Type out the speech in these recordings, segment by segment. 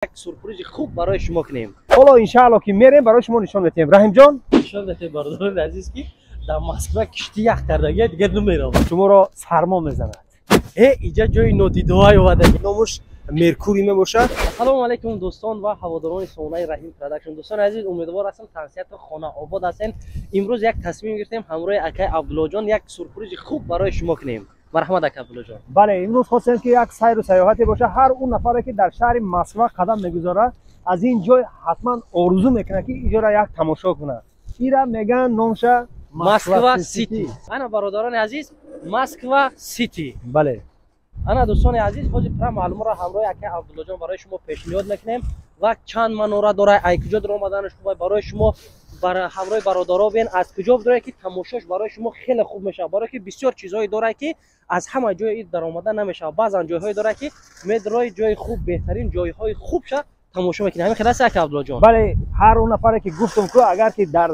Як сюрпризи хуб барои шумо кунем. Ҳоло иншаалло ки мерем, барои шумо нишон медиҳем. Раҳимҷон, нишон медиҳем, бародарони азиз, ки дар Москва кишти ях кардагия, дигар намеравад. Шуморо сармо мезанад. Иҷа ҷои нодидоай омадаги. Номуш Меркурий мебошад. Ассалому алайкум, дӯстон ва ҳаводорони сомонаи Раҳим Продакшн. Дӯстони азиз, умедвор ҳастам, тансиҳату хона обод ҳастем. Имрӯз як тасмим гирифтем ҳамроҳи акай Абдуллоҷон як сюрпризи хуб барои шумо кунем. Марҳамат, ака Абдуллоҷон. Бале, имрӯз хостем, ки як сайру сайёҳате бошад. Ҳар он нафаре, ки дар шаҳри Москва қадам мегузорад, аз ин ҷой ҳатман орзу мекунад, ки иҷора як тамошо кунад. Ира мегӯянд номша Москва Сити. Ана, бародарони азиз, Москва Сити. Бале. Ана, дӯстони азиз, ҳозир пурра маълумотро ҳамроҳи акай Абдуллоҷон барои шумо пешниҳод мекунем ва чанд манора дорад, ай куҷо даромаданаш хуб барои шумо ҳамроҳи бародаро бен, аз куҷо дорад, ки тамошош барои шумо хеле хуб мешавад, барое ки бисёр чизҳое дорад, ки аз ҳама ҷои даромада намешавад. Баъзан ҷойҳое дорад, ки медрои ҷои хуб, беҳтарин ҷойҳои хубша тамошо мекунед. Ҳамин хел аст, ака Абдуллоҷон? Бале, ҳар он нафаре ки гуфтум ку, агар ки дар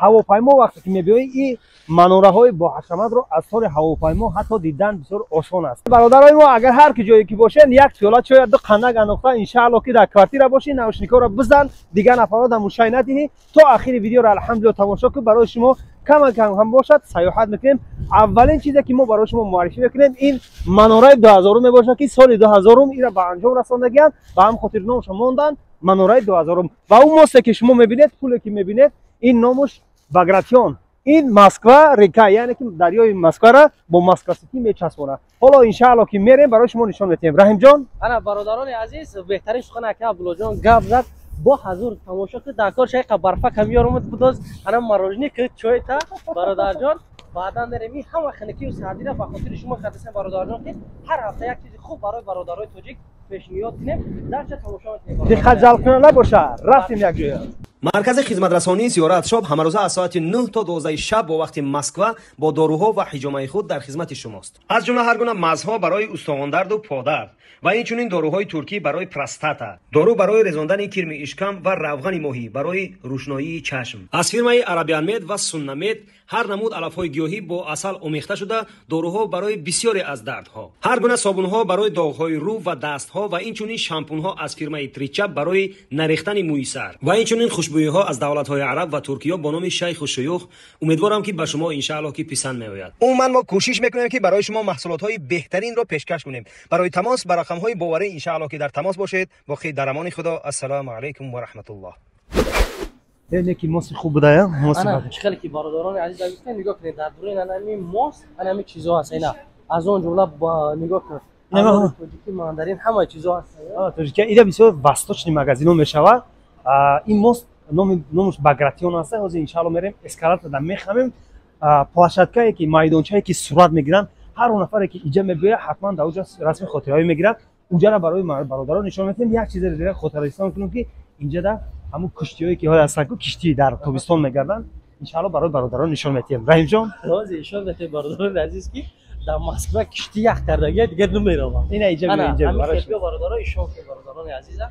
ҳавопаймо вақте ки мебиёӣ, и манораҳои боҳашаматро аз тори ҳавопаймо ҳатто дидан бисёр осон аст. Бародарои мо, агар ҳар ки ҷое ки бошед, як пиёла чоя, ду қандак андохта, иншаалло ки дар квартира бошӣ, наушникҳоро бизан, дигар нафарро дар мушай надиҳӣ, то ахири видеоро алҳамдулилла тамошо кун. Барои шумо кама кам ҳам бошад сайёҳат мекунем. Аввалин чизе ки мо барои шумо муаррифӣ мекунем, ин манораи 2000-ум мебошад, ки соли 2000-ум ира ба анҷом расондагианд, ба ҳам хотир номашо монданд манораи 2000-ум. Ва он мосте ки шумо мебинед, пуле ки мебинед, ин номуш Багратион. Ин Москва река, яъне ки дарёи Москвара бо Москва Сити мечаспонад. Ҳоло иншаалло ки мерем, барои шумо нишон медиҳем. Раҳимҷон. Ана, бародарони азиз, беҳтарин сухан ака Абдуллоҷон гап зад. Бо ҳазур тамошо ки дар кор шайқа барфа камиёрумуд будоз, ана мороженое ки чойта, бародарҷон, баъдан мерем. Ин ҳама хинакию сардира ба хотири шумо кардасем, бародарҷон, ки ҳар ҳафта як чизи хуб барои бародарои тоҷик пешниҳод кунем. Дарча тамошо мекунем. Диққат ҷалбкунанда бошад. Рафтем як ҷоя. Маркази хизматрасонии Зиёрат Шоп ҳамарӯза аз соати 9 то 12 шаб бо вақти Москва бо доруҳо ва ҳиҷомаи худ дар хизмати шумост. Аз ҷумла ҳар гуна мазҳо барои устухондарду подард ва инчунин доруҳои туркӣ барои простата, дору барои резондани кирми ишкам ва равғани моҳӣ барои рӯшноии чашм. Аз фирмаи Арабианмед ва Суннамед ҳар намуд алафҳои гиёҳӣ бо асал омехта шуда, доруҳо барои бисёре аз дардҳо, ҳар гуна собунҳо барои доғҳои рӯ ва дастҳо ва инчунин шампунҳо аз фирмаи Тричап барои нарехтани мӯи сар ва инчунин хушбӯиҳо аз давлатҳои араб ва Туркиё бо номи Шайху Шуюх. Умедворам, ки ба шумо иншааллоҳ ки писанд меояд. Умуман мо кӯшиш мекунем, ки барои шумо маҳсулотҳои беҳтаринро пешкаш кунем. Барои тамос ба рақамҳои боварӣ иншааллоҳ ки дар тамос бошед. Боқӣ дар амони Худо. Ассалому алайкум ва раҳматуллоҳ. Не ки мост хуб будая. Мост чӣ хеле ки, бародарони азиз, гуфтем, нигоҳ кунед, дар дуруни ҳамин мост ҳамин чизҳо ҳаст. Ина, аз он ҷумла нигоҳ кунед, тоҷикӣ, мандарин, ҳама чизҳо ҳаст. Тоҷикия ида бисёр восточный магазино мешавад. Ин мост номуш Багратион аст. Ҳозир иншаалло мерем, эскалаторда мехамем. Площадкае ки, майдончае ки сурат мегиранд, ҳар он нафаре ки иҷа мебиёяд, ҳатман дар уҷа расми хотираҳое мегирад. Уҷара барои бародарон нишон медиҳем. Як чизе дигар хотиррасон кунем, ки инҷада ҳамун куштиҳое ки ҳоя ҳастанд ку, киштӣ дар тобистон мегарданд, иншаалло барои бародарон нишон медиҳем. Раҳимҷон. Ҳозир нишон медиҳем, бародарони азиз, ки дар Москва кишти ях кардагия, дигар намеравад. Ина иҷа иҷа, бародаро, ишон ки, бародарони азиза.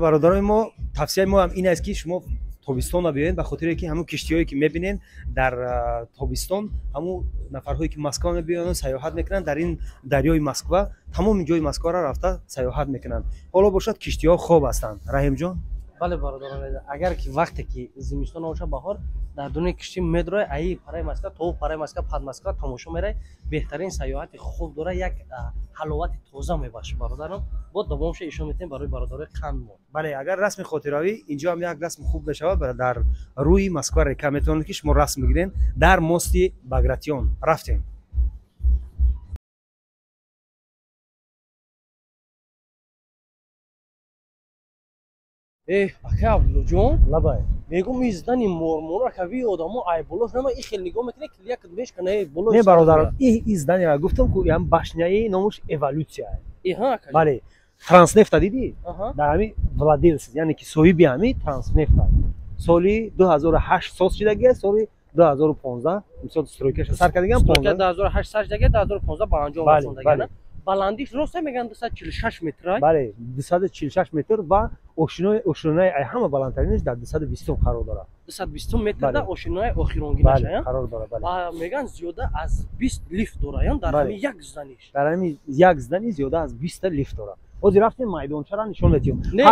Бародарои мо, тавсияи мо ҳам ин аст, ки шумо тобистонро биёед, ба хотире ки ҳамун киштиҳое ки мебинед дар тобистон, ҳамун нафарҳое ки Москва мебиёянд, сайёҳат мекунанд дар ин дарёи Москва, тамоми ҷои Москваро рафта сайёҳат мекунанд. Ҳоло бошад, киштиҳо хоб ҳастанд. Раҳимҷон. Бале, бародарон, агар ки вақте ки зимистон бошад, баҳор, дар дуни киштӣ медрои, аи параи Москва то параи Москва, пад Москва тамошо мерай. Беҳтарин сайёҳати хуб дора, як ҳаловати тоза мебахшад, бародарон. Бо давомша ишон метем барои бародарои қандмо. Бале, агар расми хотиравӣ, инҷо ҳам як расми хуб мешавад. Дар рӯи Москва река метавонед, ки шумо расм бигиред дар мости Багратион. Рафтем. Э, ака Абдуллоҷон. Лабай. Мегум, издани мормора кави одамо ай болош нама и хел нигоҳ мекунед, ки як мешкана болош. Не, бародарон, и здания гуфтам ку, ям башняи номуш Эволюсия. Бале, Транснефта дидӣ, дар ҳами владелец, яъне ки соҳиби ҳами Транснефта, соли 2008 соз шидагия, соли 2015 мисол стройкаша сар кардагиам. 2008 сар шидагия, 2015 ба анҷом расондагиам. Баландиш рост мегӯянд 246 метр. Бале, 246 метр ва ошинои ай ҳама баландтаринаш дар 220 қарор дорад. 220 метр да ошинои охиронгинаш қарор дорад, бале. Мегӯянд, зиёда аз 20 лифт дорад дар ҳамин як зданиш. Дар ҳамин як здани зиёда аз 20 лифт дорад. Ҳозир рафтем майдончаро нишон медиҳем. Не,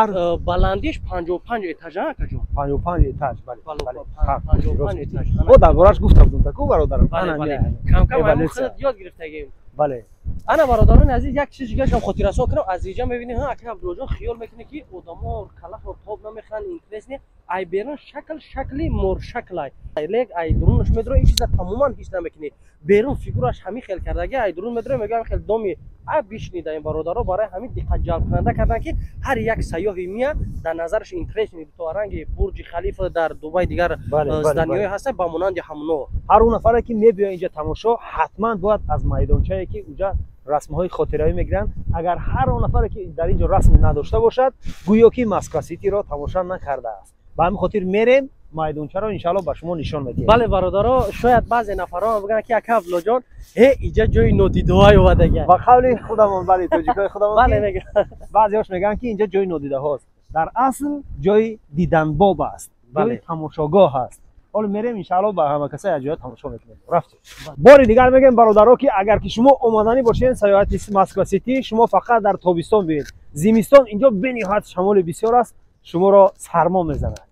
баландиш 55 этаж, акаҷон. 55 этаж, бале. 55 этаж. Мо дар бораш гуфта будем, таку бародарам. Бале, бале. Кам-кам ҳамон худат ёд гирифтагем. Бале. Ана бародарони азиз, як чиз дигарашам хотиррасон кунам. Аз инҷа мебинем, ака Абдуллоҷон хиёл мекунад, ки одамо калафро тоб намехӯранд, интерес не. Ай берун шакл шакли моршаклай. Лек ай дурунаш медро, ин чиза тамоман ҳис намекунӣ. Берун фигураш ҳамин хел кардаги, ай дурун медро, мегӯям хел доми ай бишнида. Ин бародаро барои ҳамин диққат ҷалбкунанда кардан, ки ҳар як сайёҳи мия дар назараш интерес то ранги Бурҷи Халифа дар Дубай, дигар зданиҳое ҳастанд ба монанди ҳамно. Ҳар он нафаре ки мебиёд инҷа тамошо, ҳатман бояд аз майдончае ки уҷа расмҳои хотиравӣ мегиранд. Агар ҳар он нафаре ки дар ин ҷо расм надошта бошад, гӯё ки Москва Ситиро тамоша накардааст. Ба ҳамин хотир мерем майдончаро иншаалло ба шумо нишон медиҳем. Бале бародаро, шояд баъзе нафарҳо бигӯянд, ки ака Абдуллоҷон, э иҷа ҷои нодидаҳое омадагианд. Ба қавли худамон, бале, тоҷикои худамон, бале, мегӯянд. Баъзеҳош мегӯянд, ки инҷа ҷои нодидаҳост. Дар асл ҷои диданбоб аст, ҷои тамошогоҳ аст. Ҳоло мерем иншаалло ба ҳама каса як ҷоя тамошо мекунем. Рафтем. Бори дигар мегӯем бародаро, ки агар ки шумо омаданӣ бошед сайёҳати Москва Сити, шумо фақат дар тобистон биёед. Зимистон инҷо бениҳоят шамоли бисёр аст, шуморо сармо мезанад.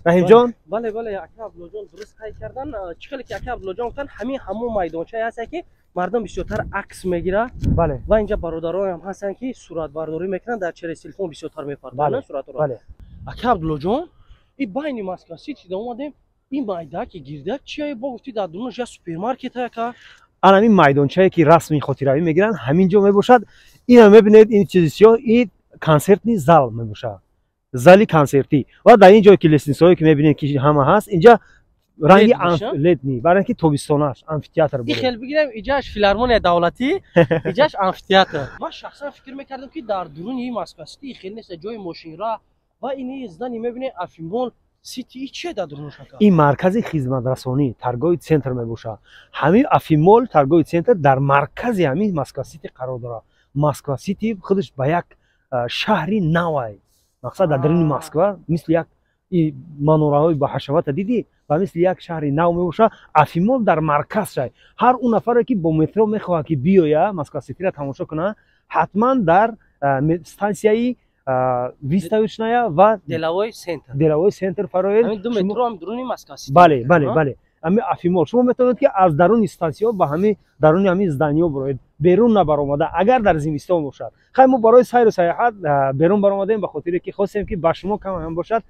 Раҳимҷон? Бале, бале, ака Абдуллоҷон дуруст қайд кардан. Чӣ хеле ки ака Абдуллоҷон гуфтанд, ҳамин ҳамон майдончае ҳаст, ки мардум бисёртар акс мегирад. Бале. Ва инҷа бародароям ҳастанд, ки суратбардорӣ мекунанд, дар через телефон бисёртар мепардонанд суратро. Бале. Ака Абдуллоҷон, ин байни Москва Сити да омадем, ин майдаки гирдак чия? Бо гуфти дар дунаш як супермаркет ака. Ана ҳамин майдончае ки расми хотиравӣ мегиранд, ҳамин ҷо мебошад. Ина мебинед, ин чизи сиёҳ, ин консертни зал мебошад, зали консертӣ. Ва дар ин ҷое ки лестницаҳое ки мебинед, ки ҳама ҳаст, инҷа ранги летний, барои ки тобистонаш амфитеатр буд. Хел бигирем, иҷаш филармония давлатӣ, иҷаш амфитеатр. Ман шахсан фикр мекардам, ки дар дуруни Москва Сити хел нест ҷои мошинра ва ини здани мебинед Афимол Сити, и чие дар дурунаш ака? Ин маркази хизматрасонӣ, торговый центр мебошад. Ҳамин Афимол торговый центр дар маркази ҳамин Москва Сити қарор дорад. Москва Сити худаш ба як шаҳри навай, мақсад дар даруни Москва мисли як манораҳои баҳашавата дидӣ, ва мисли як шаҳри нав мебошад. Афимол дар марказ шай. Ҳар он нафаре ки бо метро мехоҳад ки биёя Москва Ситиро тамошо кунад, ҳатман дар стансияи Выставочная ва Деловой центр, Деловой центр фароед. Ҳамин ду метро ҳам дуруни Москва Сити. Бале, бале, бале. Ҳамин Афимол шумо метавонед, ки аз даруни стансияҳо ба ҳамин даруни ҳамин зданиҳо бироед, берун набаромада, агар дар зимистон бошад. Хай, мо барои сайру саёҳат берун баромадем, ба хотире ки хостем, ки ба шумо кам ҳам бошад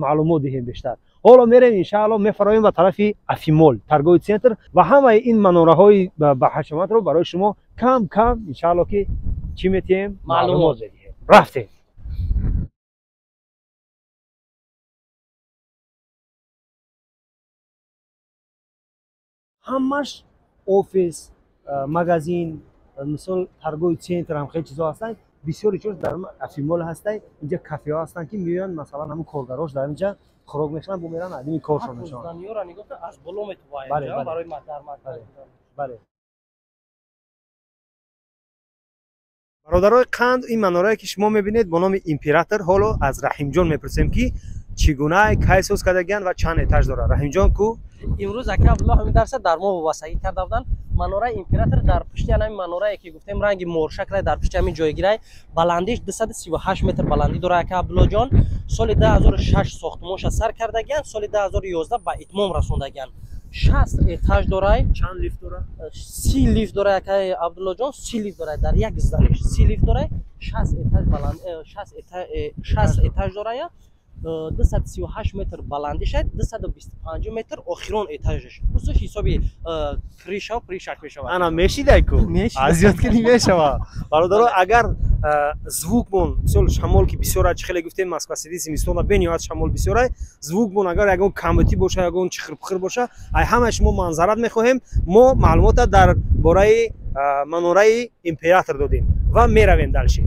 маълумот диҳем бештар. Ҳоло мерем иншаалло, мефароем ба тарафи Афимол торговый центр ва ҳамаи ин манораҳои баҳашаматро барои шумо кам кам иншаалло ки чӣ метиҳем, маълумот медиҳем. Рафтем. Ҳамаш офис, магазин, мисол торговый центр ҳам хеле чизҳо ҳастанд. Бисёри чиз дар Афимол ҳастанд. Инҷа кафеҳо ҳастанд, ки меоянд, масалан, ҳамун коргарош дар инҷа хӯрок мехӯранд, бо меранд адими коршон мешаванд. Зданиёро нигоҳ кун, аз боло метобад барои дар марказ. Бале. Бародарои қанд, ин манорае ки шумо мебинед бо номи Император, ҳоло аз Раҳимҷон мепурсем, ки чӣ гуна, кай соз кардагианд ва чанд этаж дорад. Раҳимҷон ку? Имрӯз ака Абдулло ҳамин дарса дар мо вобастагӣ карда буданд. Манораи Император дар пушти ҳамин манорае ки гуфтем ранги моршаклай, дар пушти ҳамин ҷойгирай, баландиш 238 метр баландӣ дорад, ака Абдуллоҷон. Соли 2006 сохтмонша сар кардагианд, соли 2011 ба итмом расондагианд. 60 этаж дорай. Чанд лифт дорад? 30 лифт дорай, ака Абдуллоҷон, 30 лифт дорай дар як зданиш, 30 лифт дорай, 60 этаж баланд, 60 этаж дорай, 238 метр баландишад, 225 метр охирон этажаш. Усуш ҳисоби крыша пришак мешавад. Ана мешидай ку, азёт ки мешавад. Бародаро, агар звукмон, мисол, шамол ки бисёр, чӣ хеле гуфтем, Москва Сити зимистона бениҳоят шамол бисёрай, звукмон агар ягон камбутӣ боша, ягон чихирпухир боша, ай ҳамаи шумо манзарат мехоҳем. Мо маълумота дар бораи манораи Император додем ва меравем дальше.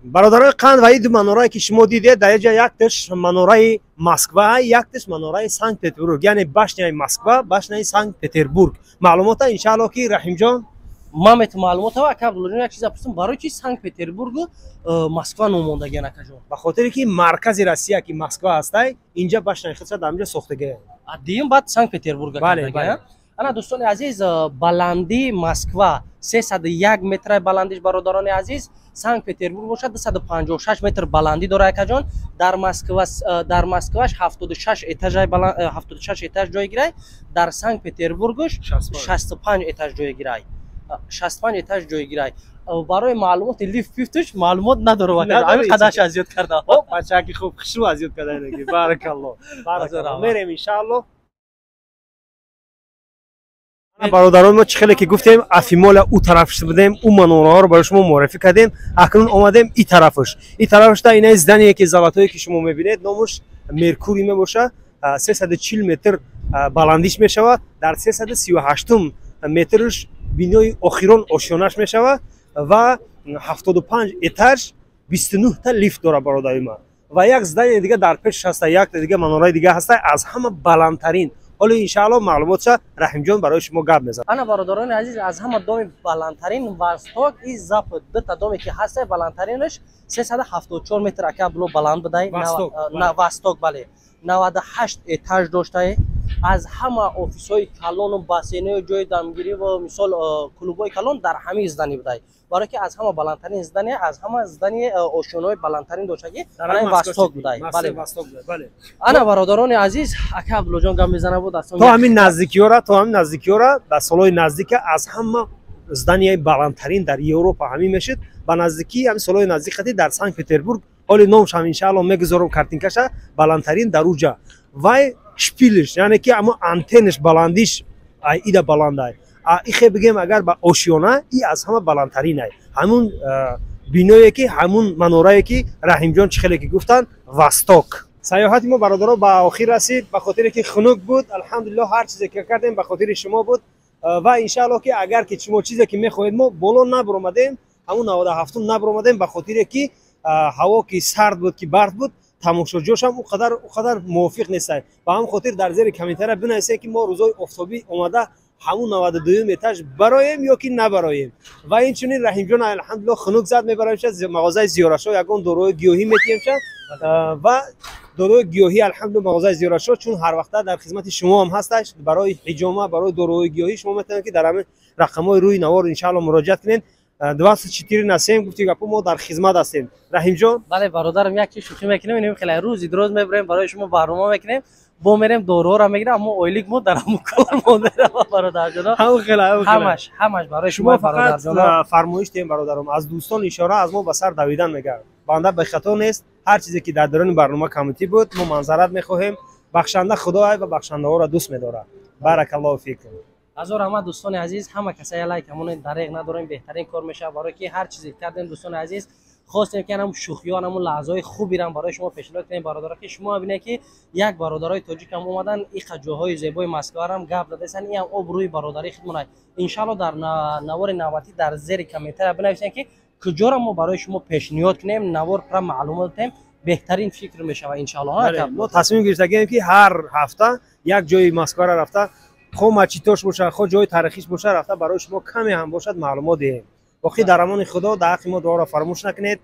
Бародарои қанд, ва ин ду манорае ки шумо дидед дар инҷа, якташ манораи Москва, якташ манораи Санкт Петербург, яъне башняи Москва, башняи Санкт Петербург. Маълумота иншаалло ки Раҳимҷон Ман мет маълумота. Ака Абдуллоҷон, як чиза пурсам: барои чи Санкт Петербургу Москва ном мондагиан, акаҷон? Ба хотире ки маркази Россия ки Москва ҳастай, инҷа башняи худша дар инҷа сохтагия. Диюм баъд Санкт Петербург. Бале. Ана, дӯстони азиз, баландии Москва 301 метр баландиш, бародарони азиз. Санкт Петербург бошад, 256 метр баландӣ дорад, акаҷон. Дар Москва, дар Москваш 76 этаж, 76 этаж ҷой гирай, дар Санкт Петербургш 65 этаж ҷой гирай, 65 этаж ҷой гирай. Барои маълумоти лифт пифтуш маълумот надорам, ҳамин қадарш аз ёд кардам. Бачаки хуб, хушрӯ аз ёд кардаги. Баракалло, баракалло. Мерем, иншаалло. Бародарон, мо чӣ хеле ки гуфтем, Афимоля ӯ тарафш будем, ӯ манораҳоро барои шумо муаррифӣ кардем. Акнун омадем и тарафаш, и тарафашда инаи здание ки золотое ки шумо мебинед, номаш Меркурий мебошад. 340 метр баландиш мешавад. Дар 338 метрш бинои охирон ошёнаш мешавад ва 75 этаж, 29 та лифт дорад, бародари ман. Ва як здание дига дар пешш ҳаста, якта дига манораи дига ҳаста, аз ҳама баландтарин. Ҳоло, иншаалло, маълумотша Раҳимҷон барои шумо гап мезанад. Ана, бародарони азиз, аз ҳама доми баландтарин Восток и Запад, дута доме ки ҳаста, баландтаринаш 374 метр, ака Абдулло, баланд будай. Восток, бале, 98 этаж доштае. Аз ҳама офисҳои калону бассейнҳои ҷои дамгирӣ ва мисол клубҳои калон дар ҳамин здание будай, барое ки аз ҳама баландтарин здание, аз ҳама здание ошёнаҳои баландтарин доштаги Восток будай. Ана, бародарони азиз, ака Абдуллоҷон гап мезана буд. То ҳамин наздикиёра, то ҳамин наздикиёра, дар солҳои наздика аз ҳама зданияи баландтарин дар Европа ҳамин мешуд. Ба наздикӣ, ҳамин солҳои наздик қати дар Санкт Петербург, ҳоли номшам иншаалло мегузорам картинкаша, баландтарин дар уҷа вай шпилиш, яъне ки амо антенаш баландиш ида баландай. Ихе бигем, агар ба ошёна, и аз ҳама баландтаринай, ҳамун биное ки, ҳамун манорае ки Раҳимҷон чӣ хеле ки гуфтанд, Восток. Саёҳати мо, бародаро, ба охир расид, ба хотире ки хунук буд. Алҳамдулилло, ҳар чизе ки кардем, ба хотири шумо буд. Ва иншаалло ки агар ки шумо чизе ки мехоҳед, мо боло набаромадем, ҳамун 97-ум набаромадем, ба хотире ки ҳаво ки сард буд, ки барф буд, тамошоҷошам ӯ қадар мувофиқ нестанд. Ба ҳамин хотир дар зери комментария бинависед, ки мо рӯзҳои офтобӣ омада ҳамун 92-юм этаж бароем ё ки набароем. Ва инчунин Раҳимҷон, алҳамдулилло, хунук зад, мебароемша мағозаи Зиёрашо, ягон доруҳои гиёҳӣ метиҳемша. Ва доруҳои гиёҳӣ, алҳамдулилло, мағозаи Зиёрашо чун ҳар вақта дар хизмати шумо ҳам ҳасташ барои ҳиҷома, барои доруҳои гиёҳӣ. Шумо метавонед, ки дар ҳамин рақамҳои рӯи навор, иншаалло, муроҷиат кунед. 24 на 7, гуфти гапо, мо дар хизмат ҳастем, Раҳимҷон. Бале, бародарам, як чиз шӯхӣ мекунем. Инем хеле рӯзи дроз мебарем, барои шумо барнома мекунем, бо мерем, доруҳоро мегирем, аммо ойлик мо дар ҳамун кор монда, бародарҷоно. Ҳамаш, ҳамаш барои шумо, фақат фармоиш диҳем, бародаром, аз дӯстон ишора аз мо ба сар давидан мегардад. Банда бехато нест. Ҳар чизе ки дар даруни барнома камутӣ буд, мо манзарат мехоҳем. Бахшанда Худоай ва бахшандаҳоро дӯст медорад. Баракаллоҳу фикум. Ҳазор раҳмат, дӯстони азиз. Ҳама касая лайк ҳамон дареғ надорем, беҳтарин кор мешавад, барое ки ҳар чизе кардем, дӯстони азиз, хостем ки ҳам шӯхиё, ҳамун лаҳзаҳои хубирам барои шумо пешниҳод кунем, бародаро, ки шумо бинед, ки як бародарои тоҷикам омадан, иқа ҷоҳои зебои Москварам гап задасан. Иам обрӯи бародарии худмон. Иншалло, дар навори навбатӣ дар зери комментария бинависем, ки куҷоро мо барои шумо пешниҳод кунем, навор пра маълумот диҳем, беҳтарин фикр мешавад, иншалло. Мо тасмим гирифтагием, ки ҳар ҳафта як ҷои Москвара рафта, хо мачитош бошад, хо ҷои таърихиш бошад, рафта барои шумо каме ҳам бошад маълумот диҳем. Боқӣ дар амони Худо, дар ҳаққи мо дуоро фаромӯш накунед.